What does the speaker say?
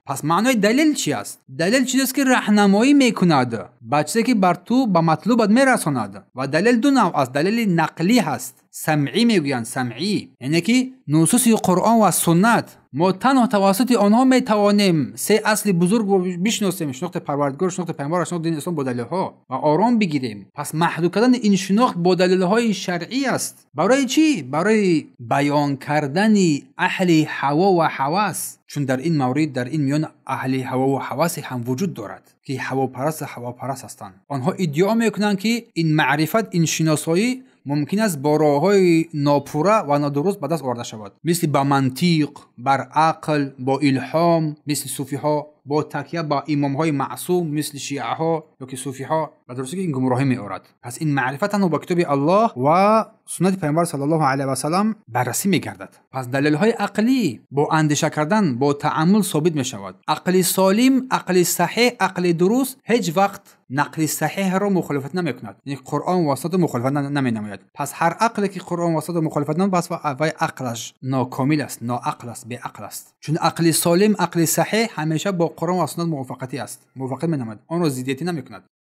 Пас маънои далел чи аст? Далел чизест, ки раҳнамоӣ мекунад ба чизе, ки бар ту ба матлубат мерасонад. Ва далел ду навъ аст. Далели нақлӣ ҳаст, самъӣ мегӯянд, самъӣ, яъне ки нусуси Қуръон ва суннат. Мо танҳо тавассути онҳо метавонем се асли бузургро бишносем: шинохти Парвардигор, шинохти Пайғамбар ва шинохти дини Ислом бо далелҳо ва ором бигирем. Пас маҳдуд кардани ин шинохт бо далелҳои шаръӣ аст. Барои чӣ? Барои баён кардани аҳли ҳаво ва ҳавас, чун дар ин маврид, дар ин миён аҳли ҳаво ва ҳавасе ҳам вуҷуд дорад, ки ҳавопараст ва ҳавопараст ҳастанд. Онҳо иддао мекунанд, ки ин маърифат, ин шиносоӣ мумкин аст бо роҳҳои нопурра ва нодуруст ба даст оварда шавад, мисли ба мантиқ, бар ақл, бо илҳом, мисли суфиҳо, бо такя ба имомҳои маъсум, мисли шиаҳо ё ки суфиҳо. Ба дурустӣ ки ин гумроҳӣ меорад. Пас ин маърифат танҳо ба китоби Аллоҳ ва суннати Пайғамбар саллаллоҳу алайҳи васаллам баррасӣ мегардад. Пас далелҳои ақлӣ бо андеша кардан, бо тааммул собит мешавад. Ақли солим, ақли саҳеҳ, ақли дуруст ҳеҷ вақт нақли саҳеҳро мухолифат намекунад, яъне Қуръон ва суннатро мухолифат наменамояд. Пас ҳар ақле ки Қуръон ва суннатро мухолифат намояд, пас вай ақлаш нокомил аст, ноақл аст, беақл аст. Чун ақли солим, ақли саҳеҳ ҳамеша бо Қуръон ва суннат мувофиқатӣ аст, мувофиқат менамояд, онро зиддиятӣ намекунад.